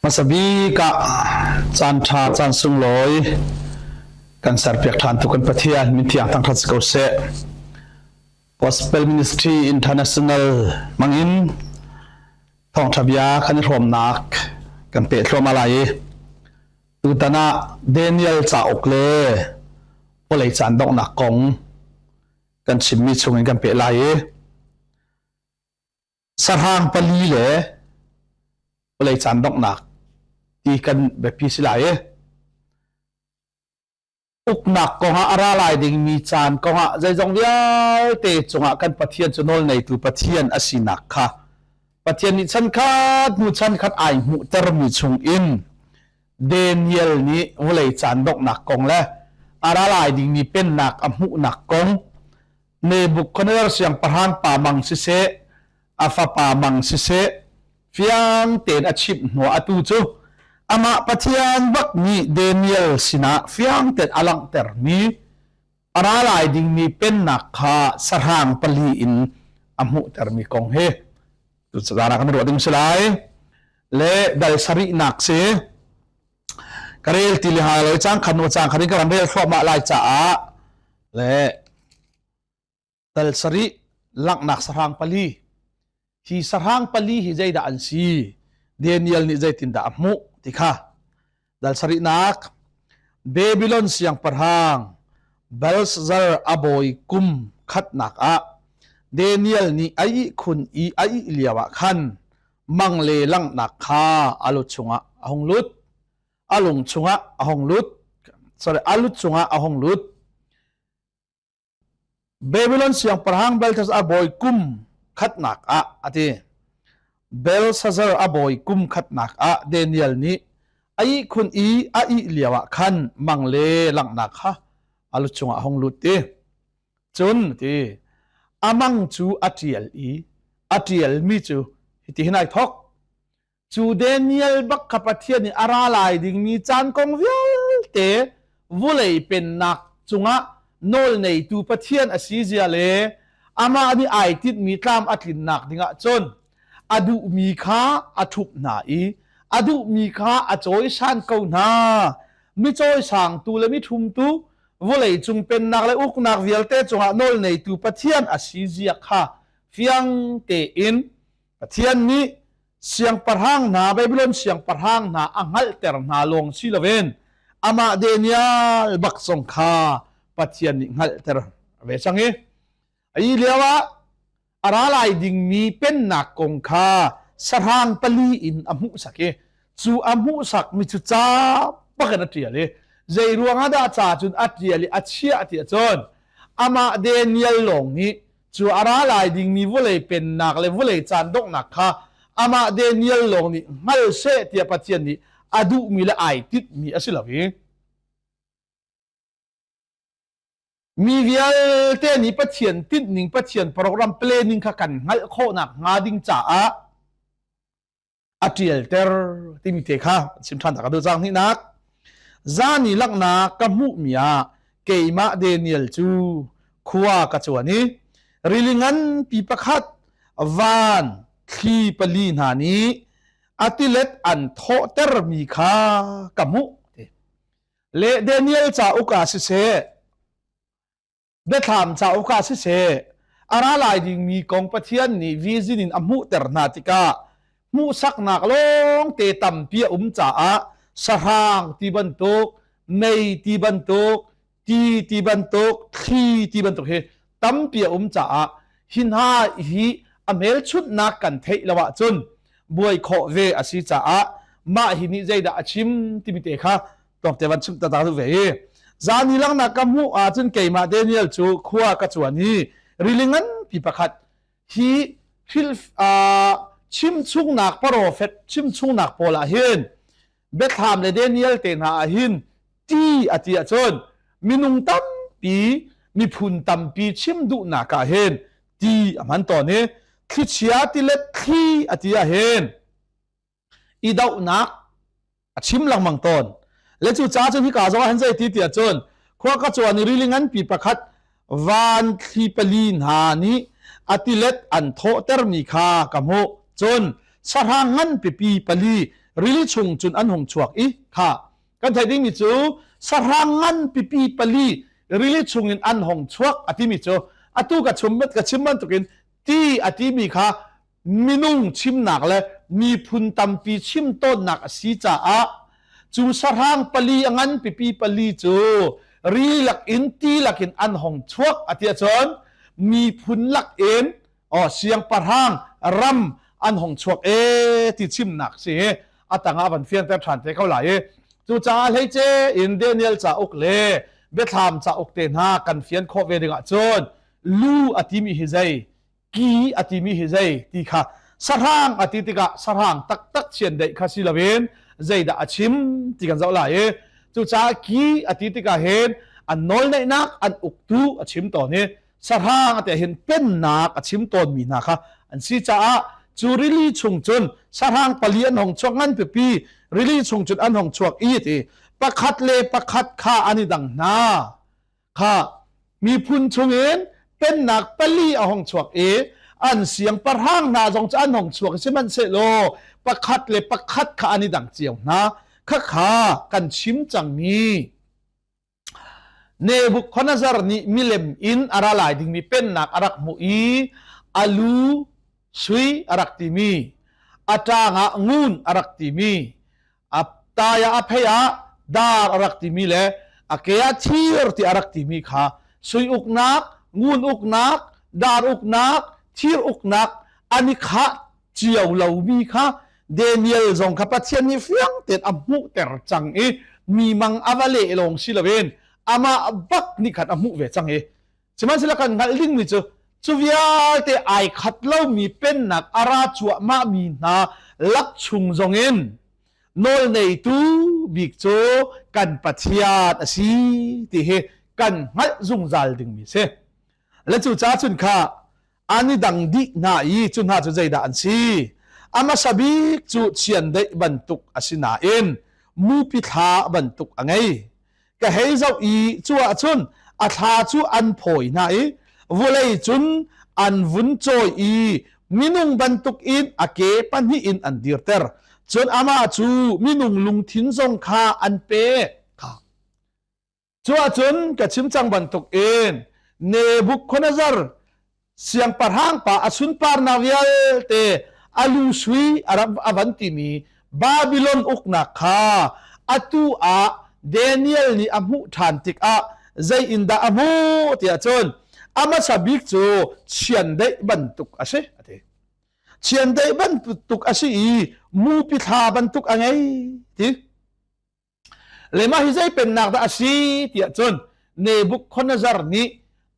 Hmasa bik ah caan ṭha caan sunglawi kan serpiak ṭhan tu kan Pathian min thiang thangṭhat si ko seh. Gospel Ministry International hmangin thawngṭha bia kan i hrawmnak kan peh thluahmah lai i tutan ah Daniel cauk le vawlei caan donghnak kong kan chimmi chungin kan peh lai i sahrang pali le vawlei caan donghnak ti kan biapi si lai i uknak kongah a ra lai dingmi caan kongah zeizong vialte cungah kan Pathian cu nawl neitu Pathian a sinak kha Pathian nih chan khat hnu chan khat ai hmuhtermi chungin Daniel nih vawlei caan donghnak kong le a ra lai dingmi pennak a hmuhnak kong Nebuchadnezzar siangpahrang pa mang siseh, a fapa mang siseh, fiang tein a chimh hnuah atu cu amah Pathian bak nih Daniel sinah fiang tein a langhtermi a ra lai dingmi pennak kha sahrang pali in a hmuhtermi kong hi tucaah kan ruah ding si lai. Le dal sarihnak si ka rel ti le hai lo cang khan cang khan in ka ram rel thluahmah lai caah le dal sarih langhnak sahrang pali hi sahrang pali hi zeidah an si Daniel nih zeitindah a hmuh ti kha dal sarihnak Babylon siangpahrang Belshazzar a bawi kum khatnak ah Daniel nih a ihkhun i a ih lio ah khan mang le langhnak kha a lu chungah a hung lut a lung chungah a hung lut sorry a lut chungah a hung lut Babylon siangpahrang Belshazzar a bawi kum khatnak ah a ti Belshazzar a bawi kum khatnak ah Daniel nih a ihkhun i a ih lio ah khan mang le langhnak kha a lu chungah a hung lut ti Cun ti a mang cu a ṭial i a ṭialmi cu hitihin ai thawk. Cu Daniel bak kha Pathian nih a ra lai dingmi caan kong vialte vulei pennak cungah nawl neitu Pathian a si zia le amah nih ai tinhmi tlam a tlinnak dingah cun a duhmi kha a ṭhup hna i a duhmi kha a cawisan ko hna. Mi cawisangtu le mi ṭhumtu vawlei cung pennak le uknak vialte cungah nawl neitu Pathian a si zia kha fiang tein Pathian nih siangpahrang hna Babylon siangpahrang hna a hngalhter hna lawng si loin amah Daniel bak zong kha Pathian nih hngalhter ve cang i ai lio ah a ra lai dingmi pennak kong kha sahrang pali in a hmuhsak i cu a hmuhsakmi cu ca bakin a ṭial i zei ruangah dah ca cun a ṭial i a chiah ti ahcun amah Daniel lawng nih cu a ra lai dingmi vawlei pennak le vawlei caan donghnak kha amah Daniel lawng nih hngal seh tiah Pathian nih a duhmi le ai tinhmi a si lo i Mi vialte nih Pathian tinhning, Pathian program planning kha kan hngalh khawhnak hnga ding caah a ṭialter timi te kha chim ṭhan ta ka duh cang hnihnak. Zan i langhnak ka hmuhmi ah keimah Daniel cu khua ka cuan i rili nganpi pakhat van thli pali hna nih a tilet an thawhtermi kha ka hmuh. Le Daniel cauk ah siseh, Biathlam cauk ah siseh, a ra lai dingmi kong Pathian nih vision in a hmuhter hna tikah hmuhsaknak lawngte tampi a um caah sahrang ti bantuk, mei ti bantuk, ti ti bantuk, thli ti bantuk hi tampi a um caah hi hna hi a hmelchunhnak kan theih lo ahcun buai khawh ve a si caah mah hi nih zeidah a chim timi te kha tlawmte van chim ta ve hi zan i langnak ka hmuh ahcun keimah Daniel cu khua ka cuan i rili nganpi pakhat hi hril chimchungnak profet chimchungnak pawl ah hin Biathlam le Daniel te hna ah hin ti a ti ahcun minung tampi miphun tampi chim duhnak ah hin ti a hman tawn i thlichia tilet thli a ti ah hin i dohnak a chim lengmang tawn le cu ca cun hika zong ah hin zei ti ti ahcun khua ka cuan i rili nganpi pakhat van thli pali hna nih a tilet an thawhtermi kha ka hmuh cun sahrang ngan pipi pali. Rili chung cun an hung chuak i kha kan theih dingmi cu sahrang ngan pipi pali rili chungin an hong chuak a timi cu atu ka chum ka chim bantukin ti a timi kha minung chimnak le miphun tampi chim tawnnak a si caah cu sahrang pali a ngan pipi pali cu ri lakin ti lakin an hong chuak a ti ahcun miphun lakin oh siangpahrang ram an hong chuak e ti chimnak si a tangah van fianter ṭhan te ko lai i cucaah hleice in Daniel cauk le Biathlam cauk te hna kan fian khawh ve dingah cun lu a timi hi zei ki a timi hi zei ti kha sahrang a ti tikah sahrang taktak chiandeih kha si loin zeidah a chim ti kan zoh lai i cucaah ki a ti tikah hin an nawlneihnak an uktu a chim tawn i sahrang a ti hin pennak a chim tawnmi hna kha an si caah cu rili chung cun sahrang pali an hong chuak ngan pipi rili chung cun an hong chuak i ti pakhat le pakhat kha an i dang hna kha miphun chungin pennak pali a hong chuak i an siangpahrang hna zong cu an hong chuak sihmanhsehlaw pakhat le pakhat kha an i dang cio hna khakha kan chim cangmi Nebuchadnezzar nih milem in a ra lai dingmi pennak a rak hmuh i a lu sui a rak timi, a ṭang ah ngun a rak timi, a tai ah a phei ah dar a rak timi le a ke ah thir ti a rak timi kha sui uknak, ngun uknak, dar uknak, thir uknak an i khah cio lomi kha Daniel zong kha Pathian nih fiang tein a hmuhter cang i mi mang a va leh lawng si loin amah bak nih khan a hmuh ve cang i sihmanhsehlaw kan hngalh dingmi cu cu vialte ai khat lomi pennak a ra cuahmah mi hna lak chung zongin nawl neitu bik cu kan Pathian a si ti hi kan hngalh zungzal dingmi si. Le cu ca cun kha an i dang dih hna i cu hna cu zeidah an si a hmasa bik cu chiandeih bantuk a si nain mupi thla bantuk a ngei ka hei zoh i cu ahcun a thla cu an phawi hna i vulei cun an vun cawi i minung bantuk in a ke pahnih in an dirter cun amah cu minung lungthin zong kha an pek Cu ahcun ka chim cang bantukin Nebuchadnezzar siangpahrang pa a sunparnak vialte a lu sui a ram a van timi Babylon uknak kha atu ah Daniel nih a hmuh ṭhan tikah zei in dah a hmuh tiah cun a hmasa bik cu chiandeih bantuk a si a ti. Chiandeih bantuk a si i mupi thla bantuk a ngei ti. Le mah hi zei pennak dah a si tiah cun Nebuchadnezzar nih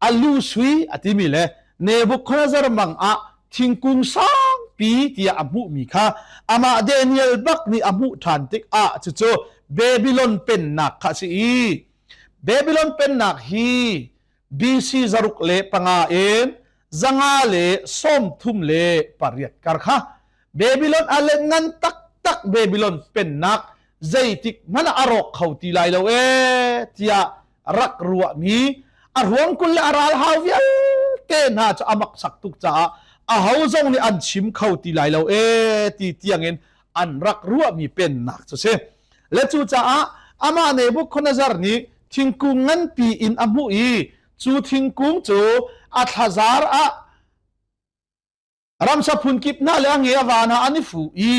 a lu sui a timi le Nebuchadnezzar mang ah thingkung sangpi tiah a hmuhmi kha amah Daniel bak nih a hmuh ṭhan tikah cucu Babylon pennak kha a si i Babylon pennak hi BC 605 in 538 kar kha Babylon a let ngan taktak Babylon pennak zeitik hmanh ah a rawk kho ti lai lo ee tiah rak ruahmi a ruang kul le a ralhau vialte hna cu a maksak tuk caah aho zong nih an chim kho ti lai lo ee ti tiangin an rak ruahmi pennak cu si. Le cucaah amah Nebuchadnezzar nih thingkung nganpi in a hmuh i cu thingkung cu a thlazar ah Ramsa phunkip hna le a nge a va hna an i fu i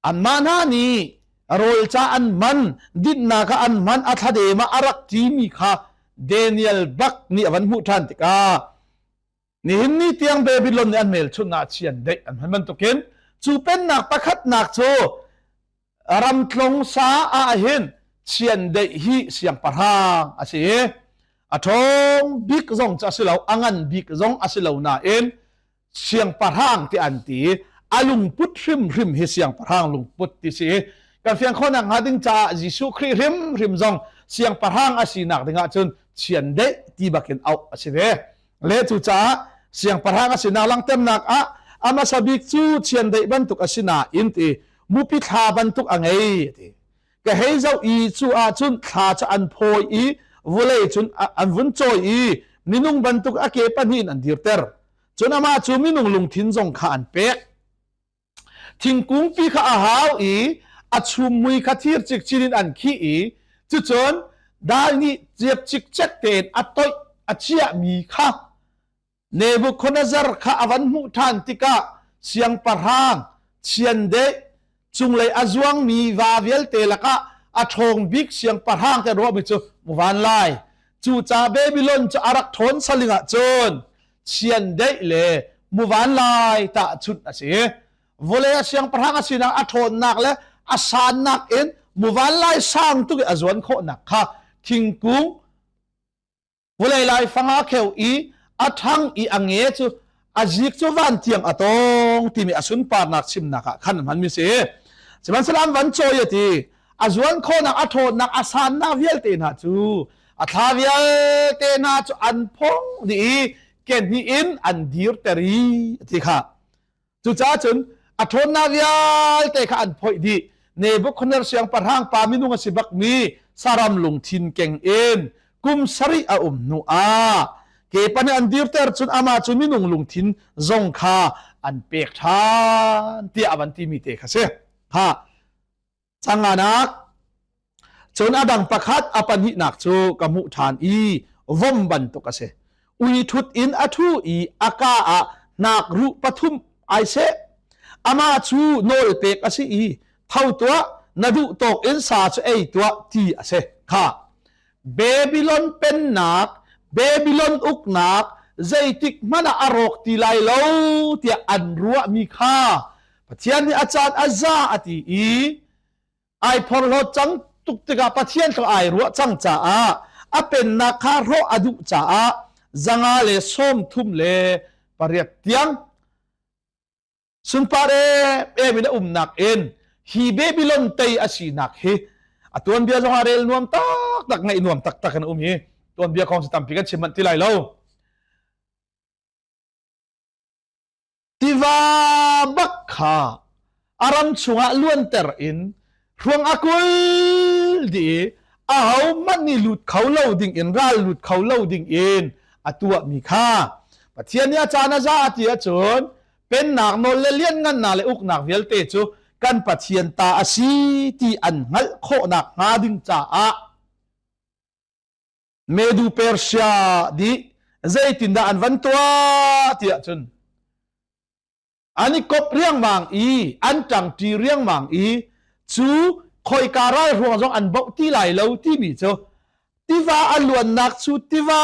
anmah hna nih rawl ca an man, dinhnak ah an hman, a thladem ah a rak timi kha Daniel bak nih a van hmuh ṭhan tikah nihin ni tiang Babylon nih an hmelchunhnak chiandeih an hman bantukin cu pennak pakhatnak cu ramtlong sa ah hin chiandeih hi siangpahrang a si i a ṭhawng bik zong cu a si lo a ngan bik zong a si lo nain siangpahrang ti an ti a lungput hrimhrim hi siangpahrang lungput ti si kan fiang khawhnak hnga ding caah Jesuh Khrih hrimhrim zong siangpahrang a sinak dingah cun chiandeih ti bakin auh a si ve Le cucaah siangpahrang a sinak langhternak ah a hmasa bik cu chiandeih bantuk a si nain ti mupi thla bantuk a ngei ti. Ka hei zoh i cu ahcun thla cu an phawi i vulei cun an vun cawi i minung bantuk a ke pahnih in an dirter. Cun amah cu minung lungthin zong kha an pek. Thingkung pi kha a hau i a chum mui kha thir cikcin in an khih i cucun dal nih ciap cikcek tein a toih a chiahmi kha Nebuchadnezzar kha a van hmuh ṭhan tikah siangpahrang chiandeih cunglei a zuangmi va vialte lakah a ṭhawng bik siangpahrang te ruahmi cu muvan lai. Cucaah Babylon cu a rak ṭhawn saling ahcun chiandeih le muvan lai tahchunh a si. Vawlei a siangpahrang a sinak a ṭhawnnak le a sannak in muvan lai sang tuk i a zuan khawhnak kha thingkung Vawlei laifang ah kheu i a ṭhang i a nge cu a zik cu van tiang a tawng timi a sunparnak chimnak ah khan hmanmi si. Sihmanhsehlaw an van cawi a ti. A zuan khawhnak, a ṭhawnnak, a sannak vialte hna cu a thla vialte hna cu an phong dih i kehnih in an dirter i a ti kha. Cucaah cun a ṭhawnnak vialte kha an phoih dih. Nebuchadnezzar siangpahrang pa minung a si bakmi saram lungthin keng in kum sarih a um hnu ah kepan an dirter cun amah cu minung lungthin zong kha an pek ṭhan tiah a van timi te kha si. Ha Canganak cun a dang pakhat a pahnihnak cu ka hmuh ṭhan i vom bantuk a si. Ui ṭhut in a ṭhu i a kaa ah hnakruh pathum ai seh. Amah cu nawl pek a si i tho tuah, na duh tawk in sa cu ei tuah ti a si. Kha Babylon pennak, Babylon uknak zeitik hmanh ah a rawk ti lai lo tiah an ruahmi kha Pathian nih a caan a za a ti i ai phorhlawt cang tuk tikah Pathian cu ai ruah cang caah a pennak kha hrawh a duh caah 138 tiang sunpar em in a umnak in hi Babylon tei a sinak hi a tuanbia zong ah rel nuam taktak ngaih nuam taktak in a um hi tuanbia kong cu tampi kan chim manh ti lai lo. Tiva bak kha a ram chungah luanter in hruang a kul dih i ahohmanh nih lut kho lo ding in ral lut kho lo ding in a tuahmi kha Pathian nih a caan a za a ti ahcun pennak nawl le lianngannak le uknak vialte cu kan Pathian ta a si ti an hngalh khawhnak hnga ding caah Medu Persia dih zeitindah an van tuah ti ahcun an i kop riangmang i an ṭangṭi riangmang i cu khoika ral ruang zong an boh ti lai lo timi cu tiva a luannak cu tiva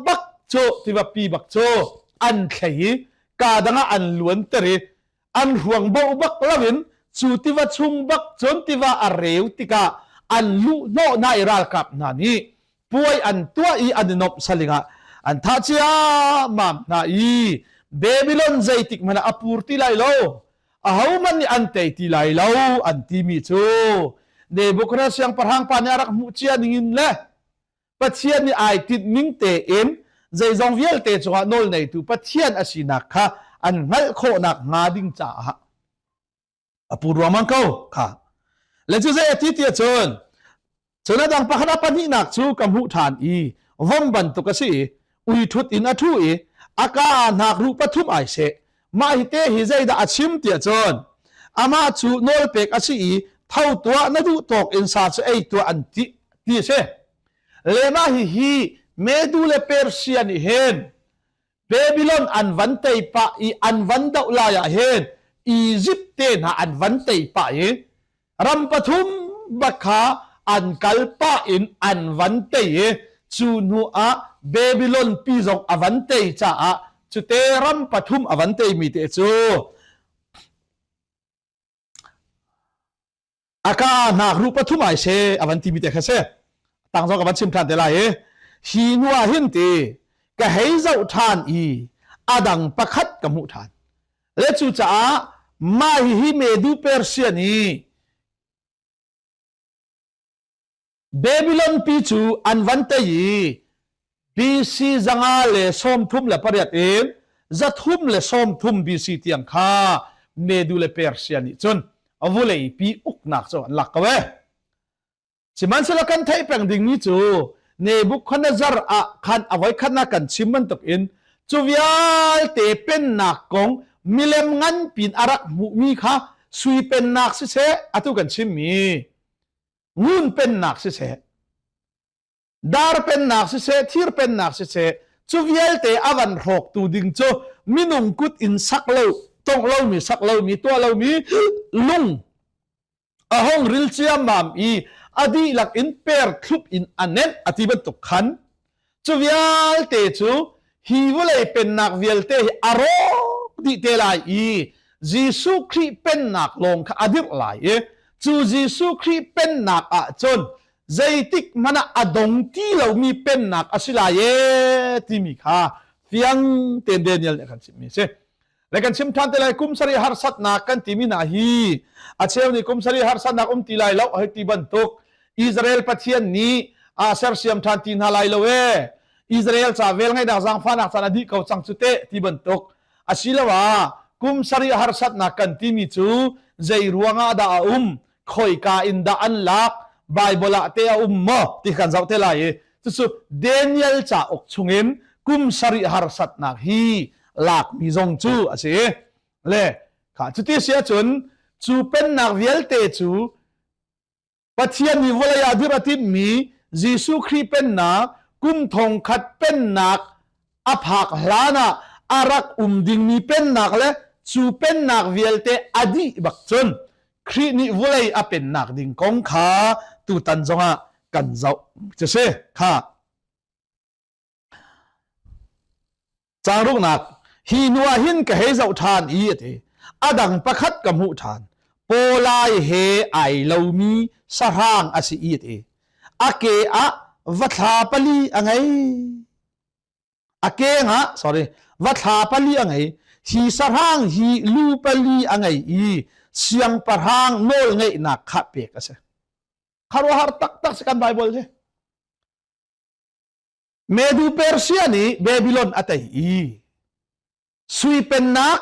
bak cu tiva pi bak cu an thlei i kaa dang ah an luanter i an hruang boh bak loin cu tiva chung bak cun tiva a reu tikah an luh hnawh hna i ralkap hna nih puai an tuah i an i nomh saling ah an thah ciammam hna i Babylon zeitik hmanh ah a pur ti lai lo ahohmanh nih an tei ti lai lo an timi cu Nebuchadnezzar siangpahrang pa nih a rak hmuh cia ningin le Pathian nih ai tinh ning tein zeizong vialte cungah nawl neitu Pathian a sinak kha an hngalh khawhnak hnga ding caah a pu ruangmang ko kha le cu zei a ti ti ahcun cun a dang pakhat a pahnihnak cu ka hmuh ṭhan i vom bantuk a si i ui ṭhut in a ṭhu i a ka ah hnakruh pathum ai seh mah hi te hi zeidah a chim ti ahcun amah cu nawl pek a si i tho tuah na duh tawk in sa cu ei tuah an ti ti a si le mah hi hi Medu le Persia nih hin Babylon an van tei pah i an van doh lai ah hin Egypt te hna an van tei pah i ram pathum bak kha an kal pah in an van tei i cu hnu ah Babylon pi zong a van tei caah cute ram pathum a van tei mi te cu A ka hnak ru pathum ai se a van timi te kha si. Tang zong ka van chim ṭhan te lai i hi hnu ah hin ti ka hei zoh ṭhan i a dang pakhat ka hmuh ṭhan. Le cucaah mah hihi Medu Persian i Babylon pi cu an van tei i BC 138 in 330 BC tiang kha Medu le Persia nih cun vawlei pi uknak cu an lak ko ee. Sihmanhsehlaw kan theih peng dingmi cu Nebuchadnezzar ah khan a voikhatnak kan chim bantuk in cu vialte pennak kong milem nganpi in a rak hmuhmi kha Sui pennak siseh, atu kan chimmi ngun pennak siseh, dar pennak siseh, thir pennak siseh, cu vialte a van hrawktu ding cu minung kut in sak lo, tongh lomi, sak lomi, tuah lomi lung a hong ril ciammam i a dihlak in per thlup in a nenh a ti bantuk khan cu vialte cu hi vawlei pennak vialte hi a rawk dih te lai i Jesuh Khrih pennak lawng kha a dirh lai i cu Jesuh Khrih pennak ah cun zeitik hmanh ah a dong ti lomi pennak a si lai ee timi kha fiang tein Daniel nih a kan chimhmi a si. Le kan chim ṭhan te lai kum sarih harsatnak kan timi hna hi a cheu nih kum sarih harsatnak um ti lai lo hei ti bantuk Israel Pathian nih a sersiam ṭhan ti hna lai lo ee Israel ca vel ngaihnak zaangfahnak caan a dih ko cang cu teh ti bantuk asiloah kum sarih harsatnak kan timi cu zei ruangah dah a um khoika in dah an lak Bible ah te a um maw ti kan zoh te lai i cucu Daniel cauk chungin kum sarih harsatnak hi lakmi zong cu a si le kha cuti si ahcun cu pennak vialte cu Pathian nih vawlei ah dirh a timhmi Jesuh Khrih pennak kum thong khat pennak a phak hlan ah a rak um dingmi pennak le cu pennak vialte a dih bak cun Khrih nih vawlei a pennak ding kong kha tutan zongah kan zoh cu si kha Caang hi hnu ah hin ka hei zoh ṭhan i a ti. A dang pakhat ka hmuh ṭhan. Pawlai he ai lomi sahrang a si i a ti. A ke ah va thla pali a ngei. A keng ah, sorry, va thla pali a ngei. Hi sahrang hi lu pali a ngei i siangpahrang nawl ngeihnak kha pek a si. Khuaruahhar taktak si kan Bible hi. Medu Persia nih Babylon a tei i sui pennak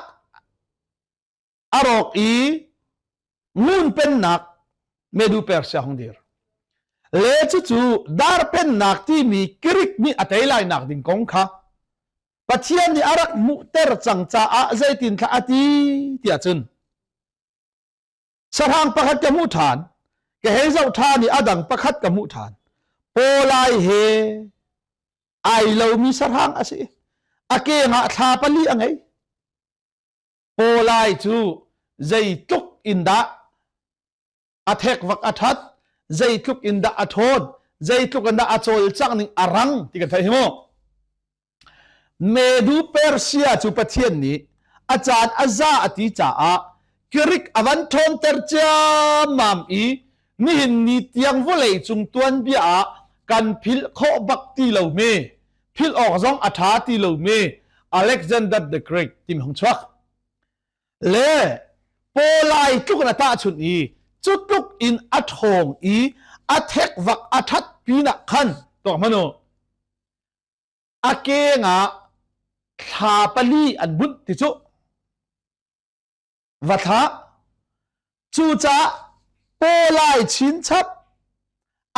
a rawk i ngun pennak Medu Persia hung dir. Le cucu dar pennak timi Greek nih a tei lai nak ding kong kha Pathian nih a rak hmuhter cang caah zeitin thla a ti tiah cun Sahrang pakhat ka hmuh ṭhan. Ka hei zoh ṭhan i a dang pakhat ka hmuh ṭhan. Pawlai he ai lomi sahrang a si. A keng ah thla pali a ngei. Pawlai cu zeitluk in dah a thekvak a ṭhat, zeitluk in dah a ṭhawn, zeitluk in dah a cawlcangh ning a rang ti kan theih hi mu. Medu Persia cu Pathian nih a caan a za a ti caah Greek a van ṭhawnter ciammam i nihin ni tiang vawlei cung tuanbia ah kan philh khawh bak ti lomi, philh awk zong a ṭha ti lomi Alexander the Great timi hung chuak. Le pawlai tluk in a tahchunh i cu tluk in a ṭhawng i a thekvak a ṭhat pinah khan tuak hmanh u. A keng ah thla pali an bunh ti cu va thlah. Cucaah pawlai chinchap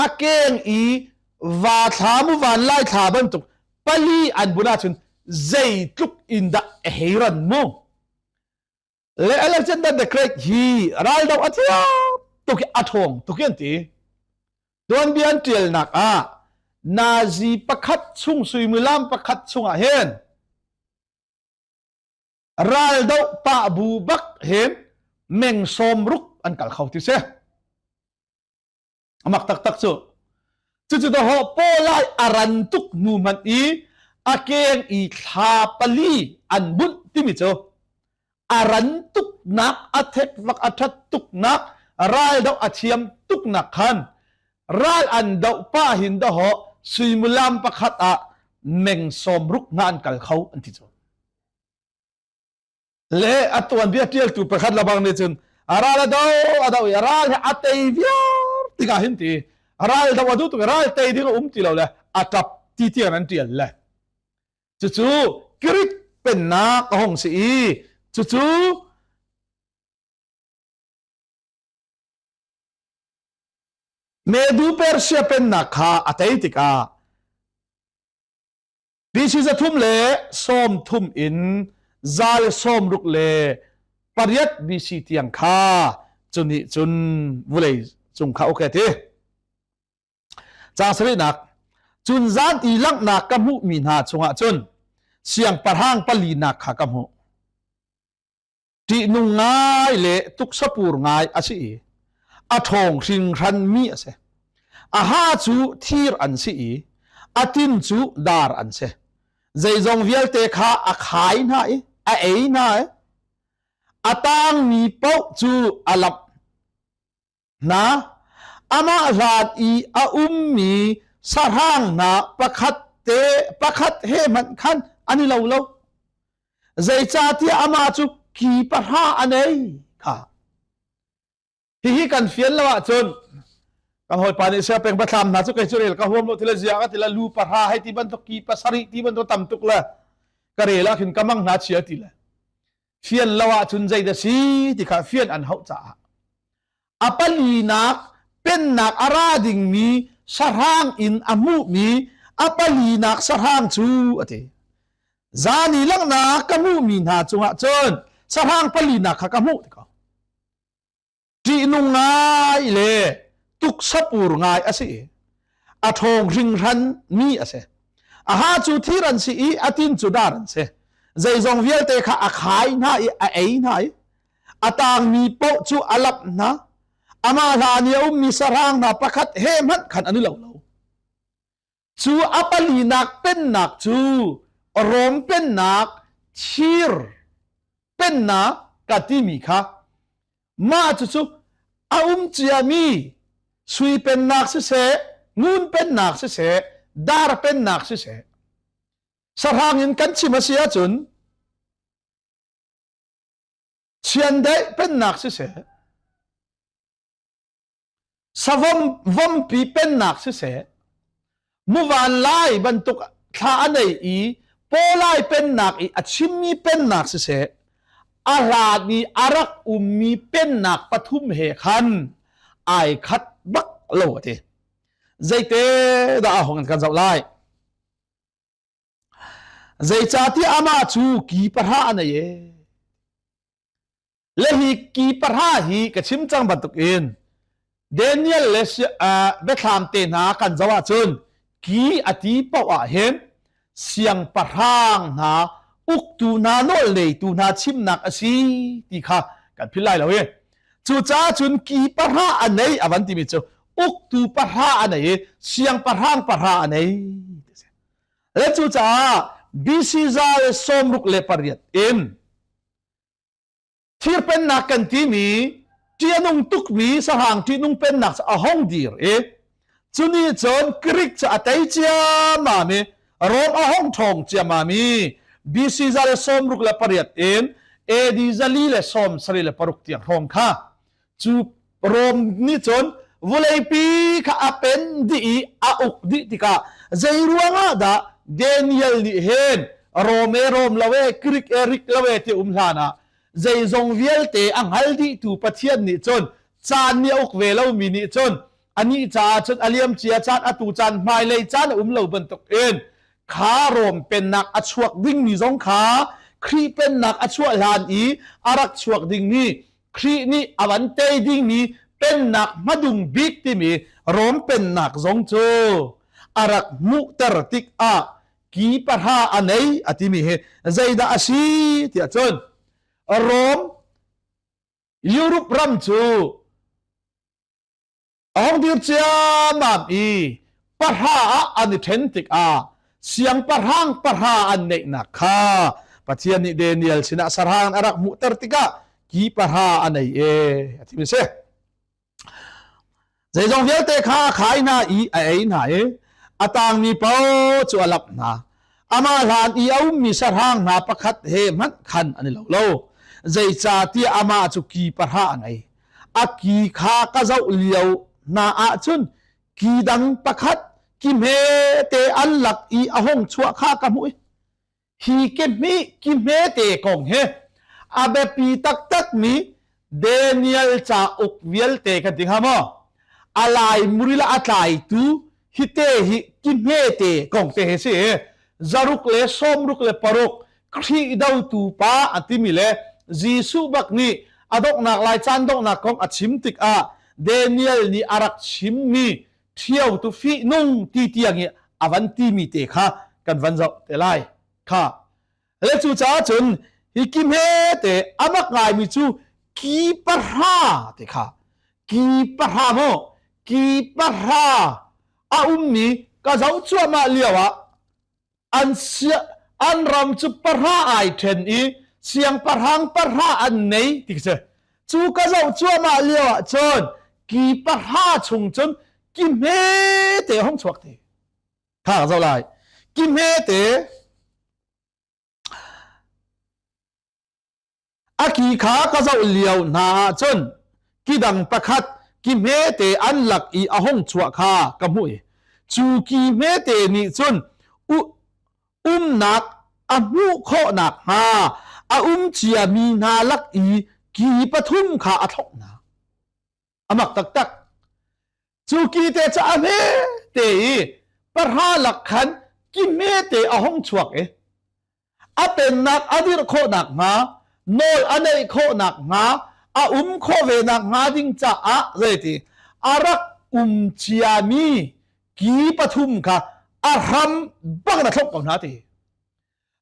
a keng i va thla mu van lai thla bantuk pali an bunh ahcun zeitluk in dah a hei ran mu. Le Alexander the Great hi raldo a thiam tuk i a ṭhawng tuk i an ti. Tuanbia an ṭialnak ah Nazi pakhat chung suimilam pakhat chungah hin raldoh pah bu bak hin meng sawm ruk an kal kho ti si. Amak taktak cu. Cucu dawhawh pawlai a ran tuk hnu hmanh i a keng i thla pali an bunh timi cu a ran tuknak, a thekvak a ṭhat tuknak, raldoh a thiam tuknak khan ral an doh pah hin dawhawh suimilam pakhat ah meng sawm ruk hna an kal kho an ti cu. Le a tuanbia ṭialtu pakhat lebang nih cun a ral a do a do i a ral hi a tei viar tikah hin ti ral do a duh tuk i ral tei ding a um ti lo le a ṭap ti tiang an ṭial le cucu Greek pennak a hung si i cucu Medu Persia pennak kha a tei tikah BC 330 in zal 66. pariat BC tiang kha cuni cun vulei cung kha okay ti. Caang sarihnak cun zan i langhnak ka hmuhmi hna chungah cun siangpahrang palinak kha ka hmuh. Ṭihnung ngai le tuksapur ngai a si i a ṭhawng hringhran mi a si. A ha cu thir an si i a tin cu dar an si. Zeizong vialte kha a khai hna i a ei hna i a tangmi paoh cu a lamh hna. Amah hlan i a ummi sahrang hna pakhat te pakhat he hmanh khan an i lo lo. Zeicahtiah amah cu ki pahra a nei kha. Hihi kan fian lo ahcun kan hawipa nih sia peng bathlam hna cu kei cu rel ka huam lo tila zia ka tila lu pahra hei ti bantuk ki pasarih ti bantuk tam tuk le ka rel ah khin ka mang hna chia ti le fian lo ahcun zei dah si ti kha fian an hauh caah a palinak pennak a ra dingmi sahrang in a hmuhmi a palinak sahrang cu a ti zan i langhnak ka hmuhmi hna cungah cun sahrang palinak kha ka hmuh ti ko ṭihnung ngai le tuksapur ngai a si i a ṭhawng hringhran mi a si. A ha cu thir an si i a tin cu dar an si. Zeizong vialte kha a khai hna i a ei hna i a tangmi paoh cu a lamh hna. Amah hlan i a ummi sahrang hna pakhat he hmanh khan an i lo lo. Cu a palinak pennak cu Rom pennak thir pennak ka timi kha mah cucu a um ciami sui pennak siseh ngun pennak siseh dar pennak siseh sahrang in kan chim a si ahcun chiandeih pennak siseh Savom vompi pennak siseh, muvan lai bantuk thla a nei i pawlai pennak i a chimmi pennak siseh, a hlan i a rak ummi pennak pathum he khan ai khat bak lo a ti. Zeite dah a hong kan zoh lai? Zeicahtiah amah cu ki pahra a nei e. Le hi ki pahra hi ka chim cang bantuk in Daniel le Biathlam te hna kan zoh ahcun ki a ti paoh ah hin siangpahrang hna uktu hna nawl neitu hna chimnak a si ti kha kan philh lai lo i cucaah cun ki pahra a nei a van timi cu uktu pahra a nei i siangpahrang pahra a nei le cucaah BC za le 68 in Thir pennak kan timi ṭih a nung tukmi sahrang ṭihnung pennak cu a hong dir i cuni cun Greek cu a tei ciammam i Rom a hong ṭhawng ciammam i BC 168 in AD 476 tiang hrawng kha cu Rom nih cun vawleipi kha a pen dih i a uk dih tikah zei ruangah dah Daniel nih hin Rom e Rom lo e Greek e Greek lo e ti um hlan ah zeizong vialte a hngal dihtu Pathian nih cun caan nih a uk ve lomi nih cun anih caah cun a liam cia caan atu caan hmailei caan a um lo bantuk in kha Rom pennak a chuak dingmi zong kha Khrih pennak a chuah hlan i a rak chuak dingmi Khrih nih a van tei dingmi pennak hmadung bik timi Rom pennak zong cu a rak hmuhter tikah ki pahra a nei a timi hi zeidah a si tiah cun Rom Europe ram cu A hung dir ciammam i pahra ah an i ṭhen tikah siangpahrang pahra an neihnak kha Pathian nih Daniel sinah sahrang a rak hmuhter tikah ki pahra a nei e a ti mi si. Zeizong vialte kha a khai hna i a ei hna i a tangmi paoh cu a lap hna. Amah hlan i a ummi sahrang hna pakhat he hmanh khan an i lo lo. Zeicahtiah amah cu ki pahra a ngei. A ki kha ka zoh lio hna ahcun ki dang pakhat ki hmete an lak i a hung chuah kha ka hmuh i hi ke hmi ki hmete kong hi a biapi taktakmi Daniel cauk vialte kan ti hnga maw? A lai muri le a tlaitu hi te hi ki hmete kong te hi si zaruk le sawmruk le paruk Khrih dotu pa an timi le Jesuh bak nih a donghnak lai caan donghnak kong a chim tikah Daniel nih a rak chimmi ṭhio tu fihnung ti tiang i a van timi te kha kan van zoh te lai kha. Le cucaah cun hi ki hme te a mak ngaimi cu ki pahra te kha ki pahra maw ki pahra a ummi ka zoh cuahmah lio ah an sia an ram cu pahra ai ṭhen i siangpahrang pahra an nei ti si. Cu ka zoh cuahmah lio ah cun ki pahra chung cun ki hme te hong chuak te. Kha ka zoh lai. Ki hme te A ki kha ka zoh lio hna ah cun ki dang pakhat ki hmete an lak i a hung chuah kha ka hmuh i cu ki hmete nih cun umnak a hmuh khawh nakhnga a um ciami hna lak i ki pathum kha a thlongh hna. A mak taktak. Cu ki te cu a hme te i pahra lak khan ki hme te a hung chuak i a pennak a dirh khawh nakhnga nawl a neih khawh nakhnga a um khawh ve nakhnga ding caah zeiti a rak um ciami ki pathum kha a hram bak na thlok ko hna ti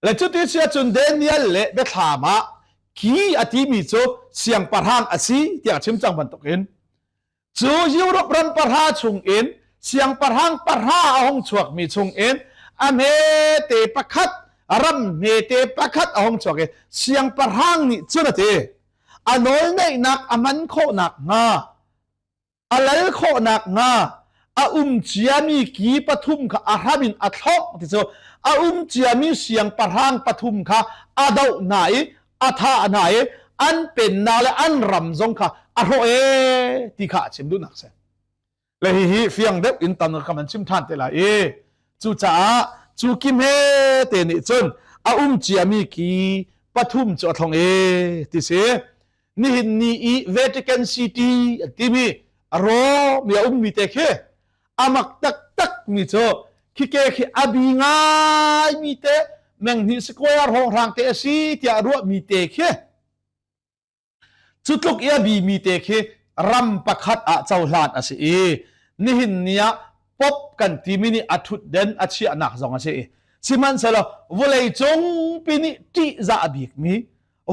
le cuti si ahcun Daniel le biathlam ah ki a timi cu siangpahrang a si tiah a chim cang bantukin Cu Europe ram pahra chungin siangpahrang pahra a hung chuakmi chungin a hmete pakhat ram hmete pakhat a hung chuak i siangpahrang nih cun a ti a nawlneihnak a hman khawh nakhnga a lal khawh nakhnga a um ciami ki pathum kha a hram in a thlawh ti cu a um ciami siangpahrang pathum kha a doh hna i a thah hna i an pennak le an ram zong kha a hrawh ee ti kha a chim duhnak si. Le hihi fiang deuh in tan ka man chim ṭhan te lai i cucaah cu kim he te nih cun a um ciami ki pathum cu a thlong ee ti si. Nihin ni i Vatican City an timi Rome a ummi te khi amak taktak mi cu khike khi a bi ngai mi te menghnih square hrawnghrang te a si tiah ruah mi te khi cu tluk i a bi mi te khi ram pakhat ah cohlan a si i nihin ni ah pop kan timi nih a thutden a chiahnak zong a si i sihmanhsehlaw vawlei cung pi nih ṭihzah bik mi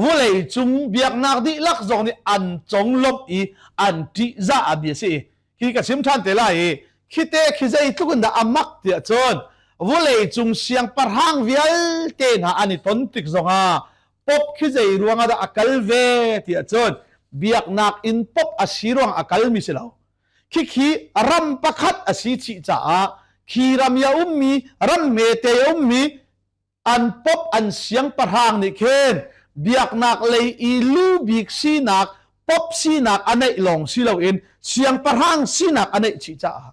vawlei cung biaknak dihlak zong nih an conglawmh i an ṭihzah a mi a si i hi ka chim ṭhan te lai i khite khi zeitluk in dah a mak tiah cun vawlei cung siangpahrang vialte hna an i ton tik zongah pop khi zei ruangah dah a kal ve tiah cun biaknak in pop a si ruang a kal mi si lo khikhi ram pakhat a si chih caah khi ram i a ummi ram hmete a ummi an pop an siangpahrang nih khin biaknak lei i lu bik sinak pop sinak a neih lawng si loin siangpahrang sinak a neih chih caah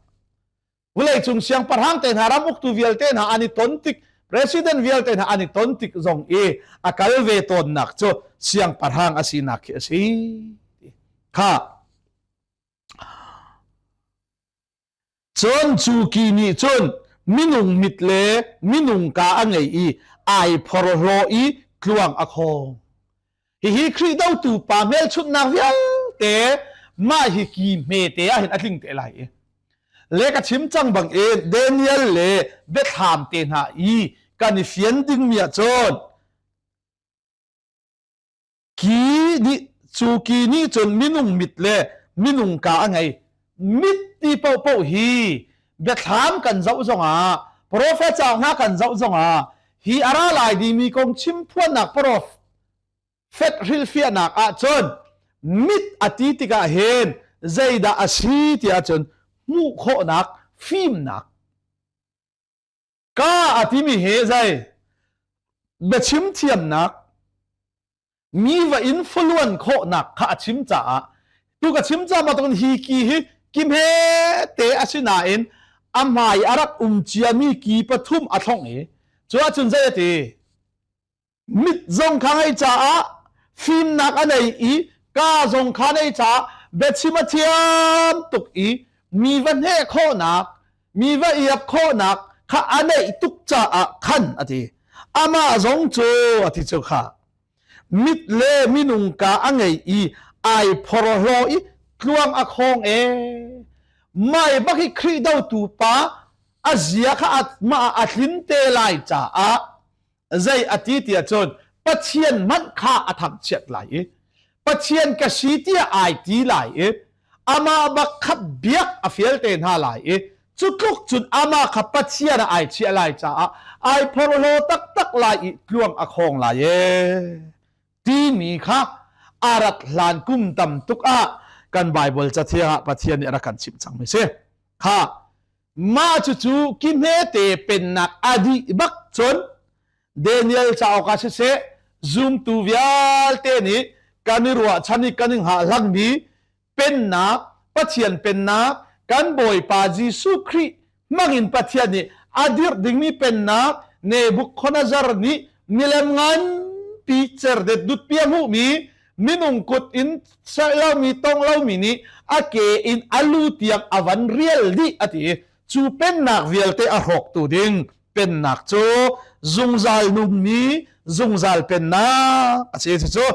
vawleicung siangpahrang te hna ram uktu vialte hna an i ton tik president vialte hna an i ton tik zong i a kal ve tawnnak cu siangpahrang a sinak khi a si kha Cun cu ki nih cun minung mit le minung kaa a ngei i ai phorhlaw i tluang a khawng. Hihi Khrih dotu pa hmelchunhnak vialte mah hi ki hmete ah hin a tling te lai i le ka chim cang bang in Daniel le biathlam te hna i kan i fian dingmi ah cun Ki nih cu ki nih cun minung mit le minung ka a ngei. Mit ti paohpaoh hi biathlam kan zoh zongah profet cauk hna kan zoh zongah hi a ra lai dimi kong chimphuannak profet hrilhfiahnak ahcun mit a ti tikah hin zeidah a si ti ahcun hmuh khawhnak fimnak Ka a timi hi zei biachim thiamnak mi va in fuluan khawhnak kha a chim caah tu ka chim caah bantukin hi ki hi kim he te a si nain a hmai a rak um ciami ki pathum a thlong i cu ahcun zei a ti Mit zong kha ngei caah fimnak a nei i ka zong kha nei caah biachim a thiam tuk i mi va hneh khawhnak, mi va iap khawhnak kha a neih tuk caah khan a ti. Amah zong cu a ti cu kha. Mit le minung ka a ngei i ai phorhlaw i tluang a khawng e. Mai bak hi Khrih dotu pa a zia kha mah a tlin te lai caah zei a ti tiah cun Pathian hmanh kha a thangchiat lai i Pathian ka si tiah ai ti lai i amah bak kha biak a fial te hna lai i cu tluk cun amah kha Pathian ah ai chiah lai caah ai phorhlaw taktak lai i tluang a khawng lai ee timi kha a rat hlan kum tam tuk ah kan Bible cathiang ah Pathian nih a rak kan chimh cangmi si. Kha mah cucu ki hmete pennak a dih bak cun Daniel cauk ah siseh zumtu vialte nih kan i ruahchan i kan i hngahhlangmi pennak Pathian pennak kan Bawipa Jesuh Khrih hmangin Pathian nih a dirh dingmi pennak Nebuchadnezzar nih milem nganpi cerdet dutpi a hmuhmi minung kut in serh lomi tong lomi nih a ke in a lu tiang a van rial dih a ti cu pennak vialte a hrawktu ding pennak cu zungzal nungmi zungzal pennak a si cu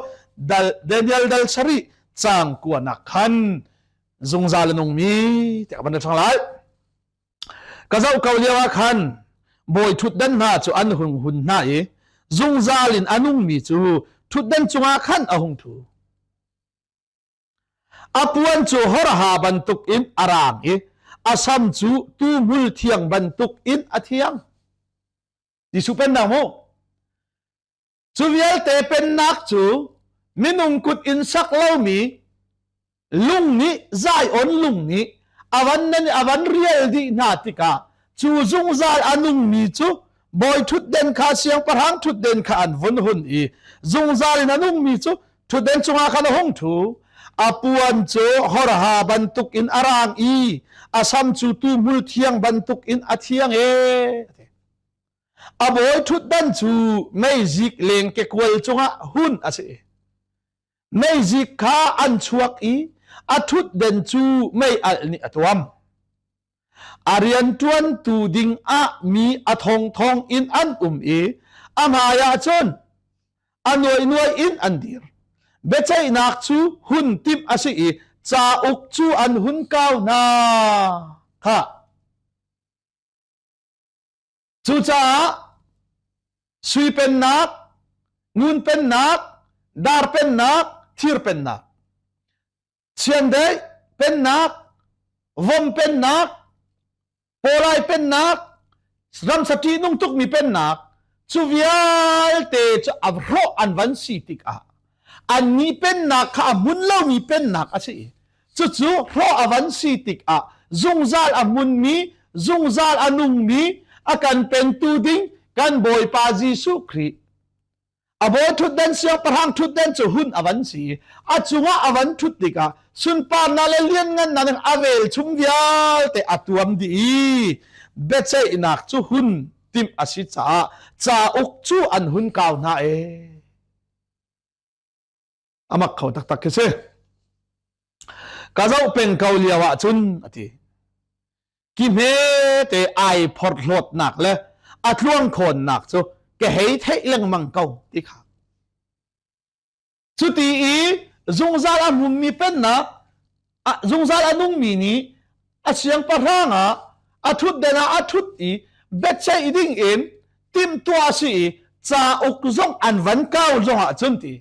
Daniel dal sarih cang kuanak khan zungzal a nungmi tiah van ṭhang lai. Ka zoh ko lio ah khan bawi ṭhutdan hna cu an hung hun hna i zungzal in a nungmi cu ṭhutdan cungah khan a hung ṭhu. A puan cu horha bantuk in a raang i a sam cu tuhmul thiang bantuk in a thiang. Jesuh pennak mu. Cu vialte pennak cu minung kut in sak lomi lung nih Zion lung nih a van nan a van rial dih hna tikah cu zungzal a nungmi cu bawi ṭhutden kha siangpahrang ṭhutden kha an vun hun i zungzal in a nungmi cu ṭhutden cungah khan a hung ṭhu. A puan cu horha bantuk in a raang i a sam cu tuhmul thiang bantuk in a thiang ee. A bawi ṭhutdan cu meizik leng kekual cungah hun a si. Meizik kha an chuak i a ṭhutden cu mei alh nih a tuam. A rianṭuantu ding ah mi a thongthong in an um i a hmaiah cun a nuainuai in an dir. Biaceihnak cu hun timh a si i cauk cu an hun kau hna. Khah. Cucaah sui pennak, ngun pennak, dar pennak, thir pennak, chiandeih pennak, vom pennak, pawlai pennak, ramsa ṭihnung tukmi pennak, cu vialte cu a hrawh an van si tikah annih pennak kha a hmun lomi pennak a si. Cucu hrawh a van si tikah zungzal a hmunmi, zungzal a nungmi, a kan pentu ding kan Bawipa Jesuh Khrih a bawi ṭhutdan siangpahrang ṭhutdan cu hun a van si i a cungah a van ṭhut tikah sunparnak le lianngannak in a velchum vialte a tuam dih i biaceihnak cu hun timh a si caah cauk cu an hun kau hna ee. A mak kho taktak khi si. Ka zoh peng ko lio ah cun a ti. Ki hme te ai phorhlawtnak le a tluang khawnnak cu ka hei theih lengmang ko ti kha. Cuti i zungzal a hmunmi pennak, zungzal a nungmi nih a siangpahrang ah a ṭhutden ah a ṭhut i biaceih ding in timhtuah a si i cauk zong an van kau zong ah cun ti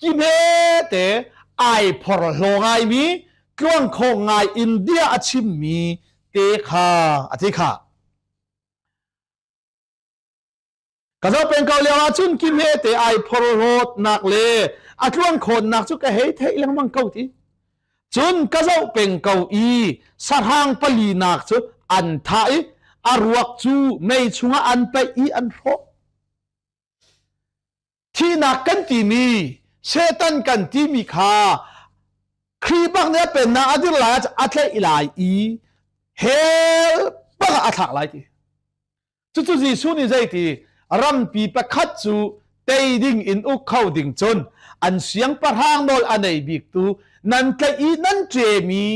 ki hmete ai phorhlaw ngaimi tluang kho ngai in bia a chimmi te kha a ti kha. Ka zoh peng ko lio ahcun ki hmete ai phorhlawtnak le a tluang khawnnak cu ka hei theih lengmang ko ti. Cun ka zoh peng ko i sahrang palinak cu an thah i a ruak cu mei chungah an paih i an hrawh. Thihnak kan timi, Satan kan timi kha Khrih bak nih a pennak a dir lai a tlaih lai i hell bak ah a thlak lai ti. Cucu Jesuh nih zeiti rampi pakhat cu tei ding in uk kho ding cun an siangpahrang nawl a nei biktu nan tlaih i nan ṭemi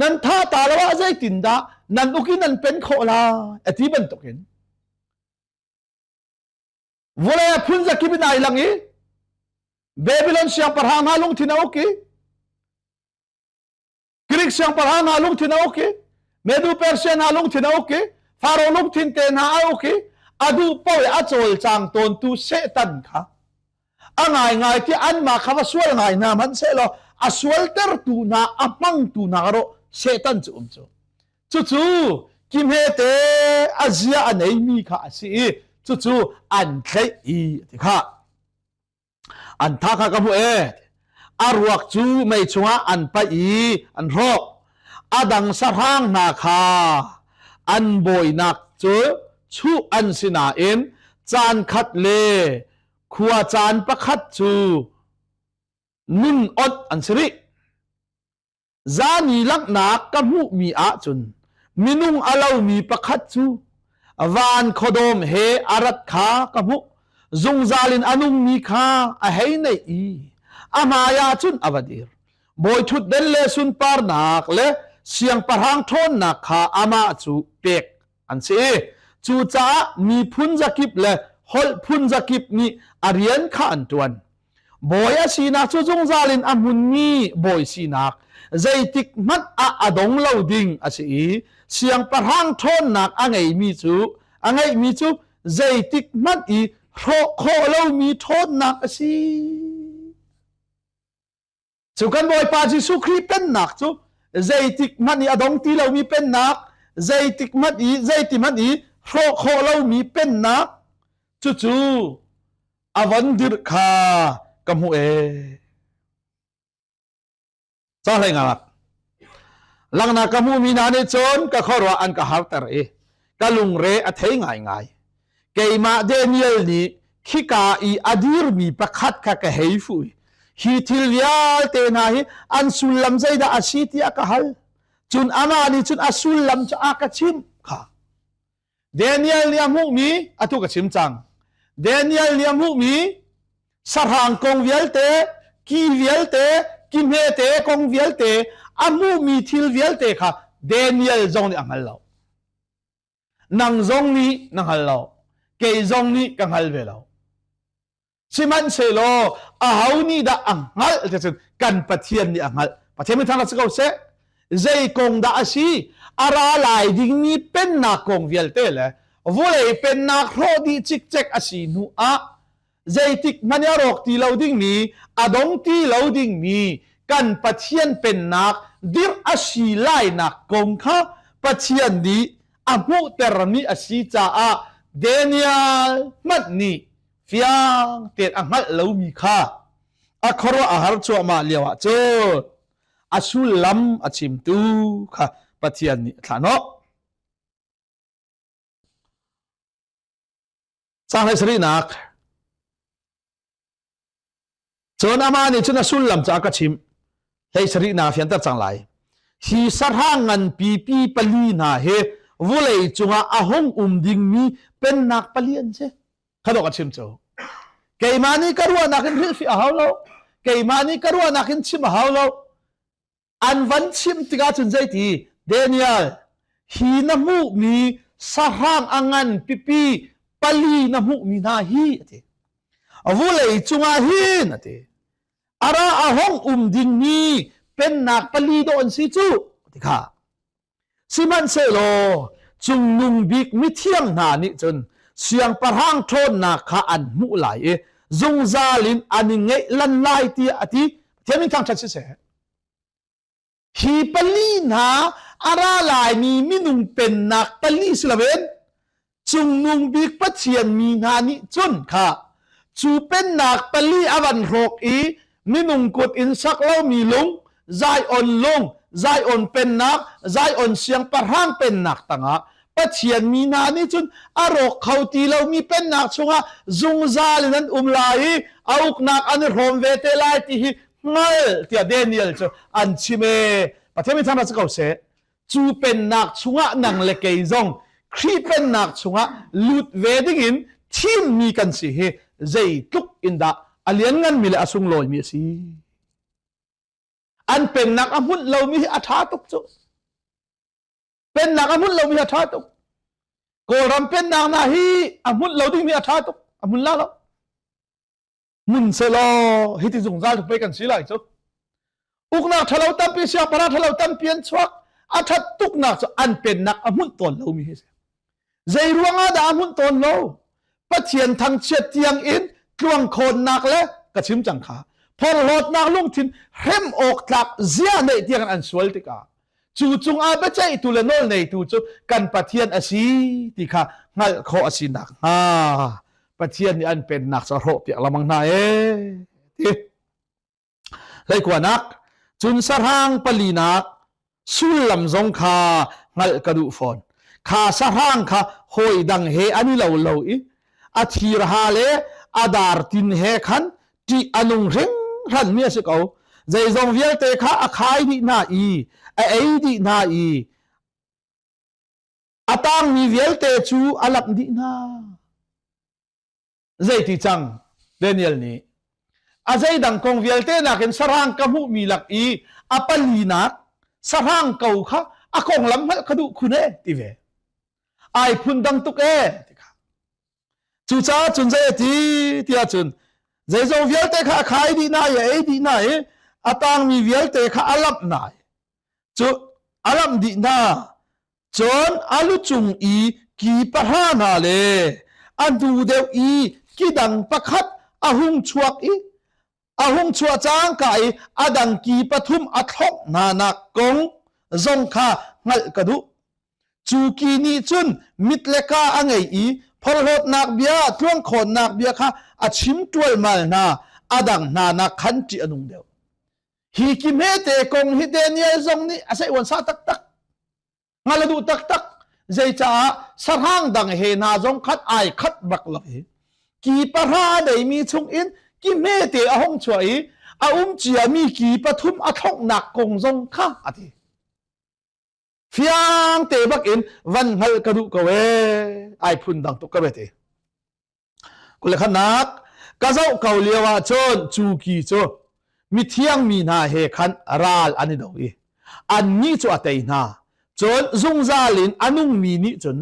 nan thah ta lo ah zeitindah nan uk i nan pen khawh lai a ti bantukin vawlei ah phun zakip in ai lang i. Babylon siangpahrang hna lungthin a uk i Greek siangpahrang hna lungthin a uk i Medu Persia hna lungthin a uk i Faro lungthin te hna a uk i a duh paoh i a cawlcang tawntu Satan kha a ngaingai ti anmah kha va sual ngai hna hmanhsehlaw a sualtertu hna a hmangtu hna rawh Satan cu um cu cucu kimhete a zia a neimi kha a si i cucu an tlaih i ti kha an tha kha ka hmuh e a ruak cu mei chungah an paih i an hrawk a dang sahrang hna kha an bawinak cu chuh an si nain caan khat le khua caan pakhat cu nun ot an si rih. Zani langhnak ka hmuhmi ahcun minung a lomi pakhat cu van khuadawm he a rat kha ka hmuh. Zungzal in a nungmi kha a hei neih i a hmai ah cun a va dir. Bawi ṭhutden le sunparnak le siangpahrang ṭhawnnak kha amah cu pek an si. Cucaah miphun zakip le holh phun zakip nih a rian kha an ṭuan. Bawi a sinak cu zungzal in a hmunmi bawi sinak zeitik hmanh ah a dong lo ding a si i siangpahrang ṭhawnnak a ngeimi cu a ngeihmi cu zeitik hmanh i hrawh khawh lomi ṭhawnnak a si. Cu kan Bawipa Jesuh Khrih pennak cu zeitik hmanh i a dong ti lomi pennak, zeitik hmanh i zeiti hmanh i hrawh khawh lomi pennak cucu a von dirh kha ka hmuh ee. Ca hlei ngalak. Langnak ka hmuhmi hna nih cun ka khuaruah an ka harter i ka lungre a thei ngaingai. Keimah Daniel nih khika i a dirmi pakhat kha ka hei fuh i hi thil vialte hna hi an sullam zeidah a si tiah ka hal. Cun amah nih cun a sullam cu a ka chimh kha. Daniel nih a hmuhmi atu ka chim cang. Daniel nih a hmuhmi sahrang kong vialte, ki vialte, ki hmete kong vialte, a hmuhmi thil vialte kha Daniel zong nih a hngal lo. Nang zong nih na hngal lo. Kei zong nih ka hngal ve lo. Sihmanhsehlaw aho nih dah a hngalh ti cun kan Pathian nih a hngalh. Pathian min thang si ko seh. Zei kong dah a si? A ra lai dingmi pennak kong vialte le vawlei pennak hrawh dih cikcek a si hnu ah zeitik hmanh a rawk ti lo dingmi a dong ti lo dingmi kan Pathian pennak dirh a si lainak kong kha Pathian nih a hmuhtermi a si caah Daniel hmanh nih fiang tein a hngalh lomi kha a khuaruah a har cuahmah lio ah cun a sullam a chimtu kha Pathian nih a thlah hnawh. Caang sarihnak. Cun amah nih cun a sullam cu a ka chimh. Hlei sarihnak fianter cang lai. Hi sahrang nganpi pi pali hna hi vulei cungah a hung um dingmi pennak pali an si. Kha dawh ka chim cu. Keimah nih ka ruahnak in hrilhfiah a hau lo. Keimah nih ka ruahnak in chim a hau lo. An van chim tikah cun zeiti Daniel hi na hmuhmi sahrang a ngan pipi pali na hmuhmi hna hi a ti. Vulei cungah hin a ti. Ara a hong um dingmi pennak pali dawh an si cu ti kha. Sihmanhsehlaw cungnung bik mithiang hna nih cun siangpahrang ṭhawnnak kha an hmuh lai i zungzal in an i ngeih lan lai tiah a ti. Pathian min thangṭhat siseh. Hi pali hna a ra laimi minung pennak pali si loin cungnung bik Pathian mi hna nih cun kha cu pennak pali a van hrawk i minung kut in sak lomi lung Zion lung Zion pennak Zion siangpahrang pennak tangah Pathian mi hna nih cun a rawk kho ti lomi pennak chungah zungzal in an um lai i a uknak an i hrawm ve te lai ti hi hngal tiah Daniel cu an chim ee Pathian min thangṭhat si ko seh cu pennak chungah nang le kei zong Khrih pennak chungah lut ve dingin thimmi kan si hi zeitluk in dah a liannganmi le a sunglawimi a si. An pennak a hmunh lomi hi a ṭha tuk cu. Pennak a hmunh lomi hi a ṭha tuk. Kawlram pennak hna hi a hmunh lo dingmi a ṭha tuk. A hmun la lo. Mun selaw hiti zungzal pei kan si lai cu. Uknak ṭhalo tampi siangpahrang ṭhalo tampi an chuak. A ṭhat tuknak cu an pennak a hmunh tawn lomi hi si. Zei ruangah dah a hmunh tawn lo? Pathian thangchiat tiang in tluangkhawnnak le ka chim cang kha phorhlawtnak lungthin hrem awk tlak zia neih tiang an sual tikah cu cungah biaceihtu le nawl neitu cu kan Pathian a si ti kha hngalh khawh a si nakhnga Pathian nih an pennak cu a hrawhpiak lengmang hna ee ti. Hleikuanak cun sahrang palinak sullam zong kha hngalh ka duh fawn. Kha sahrang kha hawi dang he an i lo lo i a thirha le a dar tin he khan ṭih a nung hringhran mi a si ko. Zeizong vialte kha a khai dih hna i a ei dih hna i a tangmi vialte cu a lamh dih hna. Zeiti cang Daniel nih a zeidang kong vialte nakin sahrang ka hmuhmi lak i a palinak sahrang ko kha a konglam hngalh ka duh khun e ti ve. Ai phun dang tuk e ti kha. Cucaah cun zei a ti tiah cun zeizong vialte kha a khai dih na i a ei dih na i a tangmi vialte kha a lamh na i cu a lamh dih hna. Cun a lu cung i ki pahra hna le a hnu deuh i ki dang pakhat a hung chuak i a hung chuah cangka i a dang ki pathum a thlongh hna nak kong zong kha hngalh ka duh. Cu ki nih cun mit le ka a ngei i phorhlawtnak bia, tluangkhawnnak bia kha a chim ṭualmal hna, a dang hna nak khan ṭih a nung deuh. Hi ki hmete kong hi Daniel zong nih a seiuan sa taktak. Hngal a duh taktak. Zeicaah sahrang dang he hna zong khat ai khat bak lo i ki pahra a deimi chung in ki hmete a hung chuah i a um ciami ki pathum a thlonghnak kong zong kha a ti. Fiang te bak in van hngalh ka duh ko ee ai phun dang tuk ka be ti. Kulekhanak ka zoh ko lio ah cun cu ki cu mithiang mi hna he khan ral an i do i annih cu a tei hna. Cun zungzal in a nungmi nih cun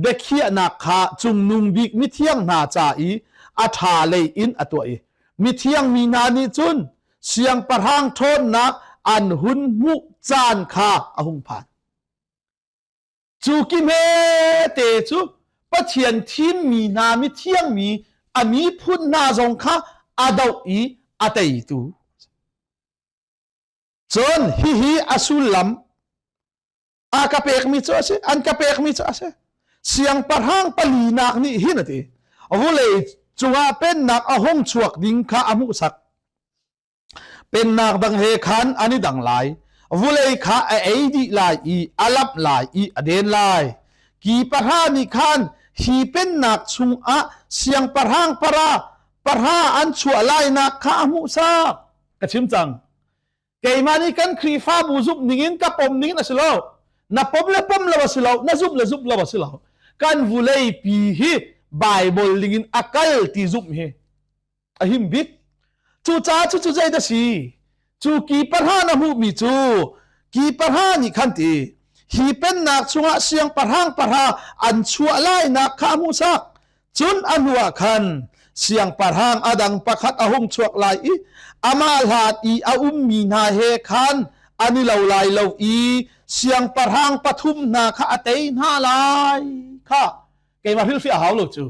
biakhiahnak kha cungnung bik mithiang hna ca i a ṭha lei in a tuah i mithiang mi hna nih cun siangpahrang ṭhawnnak an hun hmuh caan kha a hung phan. Cu ki hmete cu Pathian thimmi hna mithiang mi a miphun hna zong kha a doh i a teitu. Cun hihi a sullam a ka pekmi cu a si, an ka pekmi cu a si. Siangpahrang palinak nih hin a ti. Vulei cungah pennak a hung chuak ding kha a hmuhsak. Pennak dang he khan an i dang lai. Vulei kha a ei dih lai i a lamh lai i a den lai. Ki pahra nih khan hi pennak chungah siangpahrang para pahra an chuah lainak kha a hmuhsak. Ka chim cang. Keimah nih kan Khrihfabu zumh ningin ka pom ningin a si lo. Na pom le pom lo a si lo, na zumh le zumh lo a si lo. Kan vulei pi hi Bible ningin a kal ti zumh hi a him bik. Cucaah cucu zei dah si? Cu ki pahra na hmuhmi cu ki pahra nih khan ti hi pennak chungah siangpahrang pahra an chuah lainak kha a hmuhsak. Cun a hnuah khan siangpahrang a dang pakhat a hung chuak lai i amah hlat i a ummi hna he khan an i lo lai lo i siangpahrang pathum hna kha a tei hna lai kha keimah hrilhfiah a hau lo cu.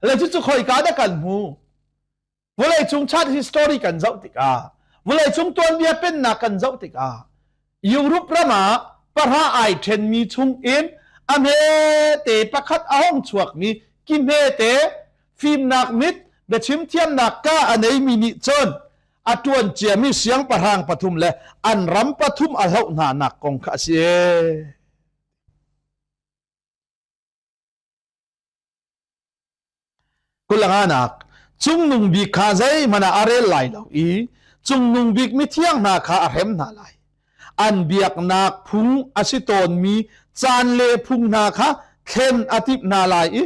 Le cucu khoika dah kan hmu? Vawleicung chan history kan zoh tikah vawleicung tuanbia pennak kan zoh tikah Europe ram ah pahra ai ṭhenmi chung in a hmete pakhat a hong chuakmi ki hmete fimnak mit biachim thiamnak ka a neimi nih cun a ṭuan ciami siangpahrang pathum le an ram pathum a hloh hna nak kong kha a si. Kulanganak cungnung bik kha zeihmanh ah a rel lai lo i cungnung bik mithiang hna kha a hrem hna lai. An biaknak phung a si tawnmi caan le phung hna kha thlen a timh hna lai i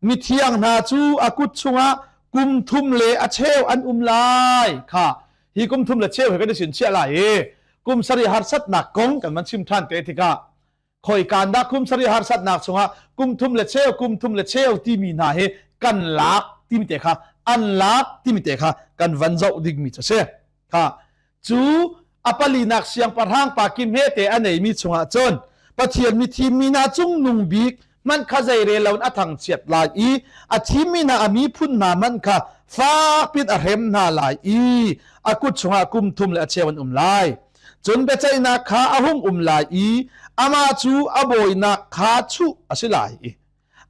mithiang hna cu a kut chungah kum thum le a cheu an um lai kha hi kum thum le cheu he kan i sin chiah lai i kum sarih harsatnak kong kan van chim ṭhan te tikah khoikan dah kum sarih harsatnak chungah kum thum le cheu kum thum le cheu timi hna hi kan lak timi te kha. an lak timi te kha kan van zoh dingmi cu a si. Kha cu a palinak siangpahrang pa ki hmete a neimi chungah cun Pathian mi thimmi hna cungnung bik hmanh kha zeirel loin a thangchiat lai i a thimmi hna a miphun hna hmanh kha fakpin a hrem hna lai i a kut chungah kum thum le a cheu an um lai. Cun biaceihnak kha a hung um lai i amah cu a bawinak kha chuh a si lai i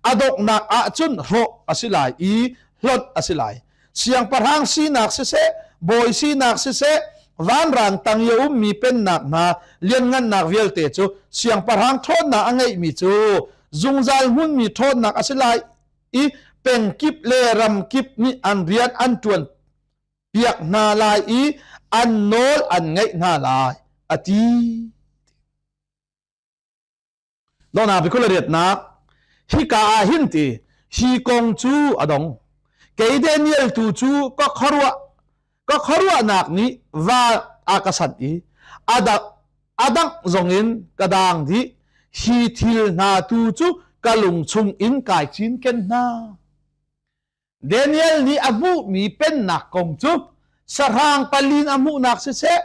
a donghnak ah cun hrawh a si lai i hlonh a si lai. Siangpahrang sinak siseh, bawi sinak siseh, vanrang tang i a ummi pennak hna lianngannak vialte cu siangpahrang ṭhawnnak a ngeihmi cu zungzal hmunmi ṭhawnnak a si lai i pengkip le ramkip nih an rian an ṭuan piak hna lai i an nawl an ngaih hna lai a ti. Dawhnak biakul a riatnak hika ah hin ti hi kong cu a dong. Kei Daniel tu cu ka khuaruah ka khuaruahnak nih va a ka sanh i a dang a dangh zongin ka daang dih. Hi thil hna tu cu ka lung chung in kai cinken hna. Daniel nih a hmuhmi pennak kong cu sahrang palin a hmuhnak siseh,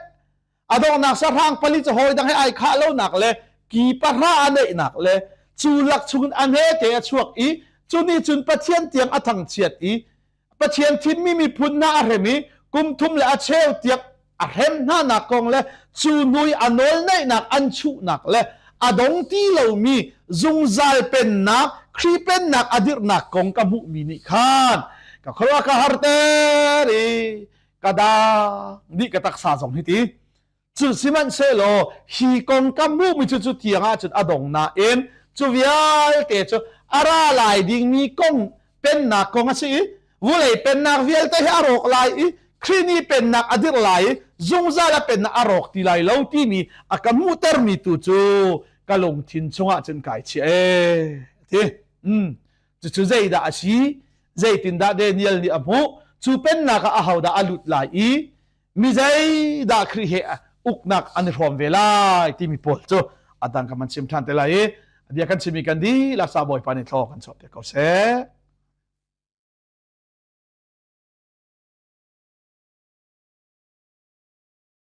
a donghnak sahrang pali cu hawi dang he ai khah lonak le ki pahra a neihnak le cu lak chungin a hnete a chuak i cu nih cun Pathian tiang a thangchiat i Pathian thimmi miphun hna a hrem i kum thum le a cheu tiang a hrem hnanak kong le cu hnu i a nawlneihnak an chuhnak le a dong ti lomi zungzal pennak Khrih pennak a dirhnak kong ka hmuhmi nih khan ka khuaruah ka harter i ka dang dih ka taksa zong hi ti cu sihmanhsehlaw hi kong ka hmuhmi cu cu tiang ah cun a dong nain cu vialte cu a ra lai dingmi kong pennak kong a si i vulei pennak vialte hi a rawk lai i Khrih nih pennak a dirh lai i zungzal a pennak a rawk ti lai lo timi a ka hmuhtermi tu cu ka lungthin chungah cun kai chiah ee ti mm cucu zeidah a si zeitindah Daniel nih a hmuh cu pennak ah ahodah a lut lai i mi zeidah Khrih he uknak an i hrawm ve lai timi pawl cu a dang kan man chim ṭhan te lai i bia kan chimmi kan dihlak sa Bawipa nih thlaw kan chuah piak ko seh.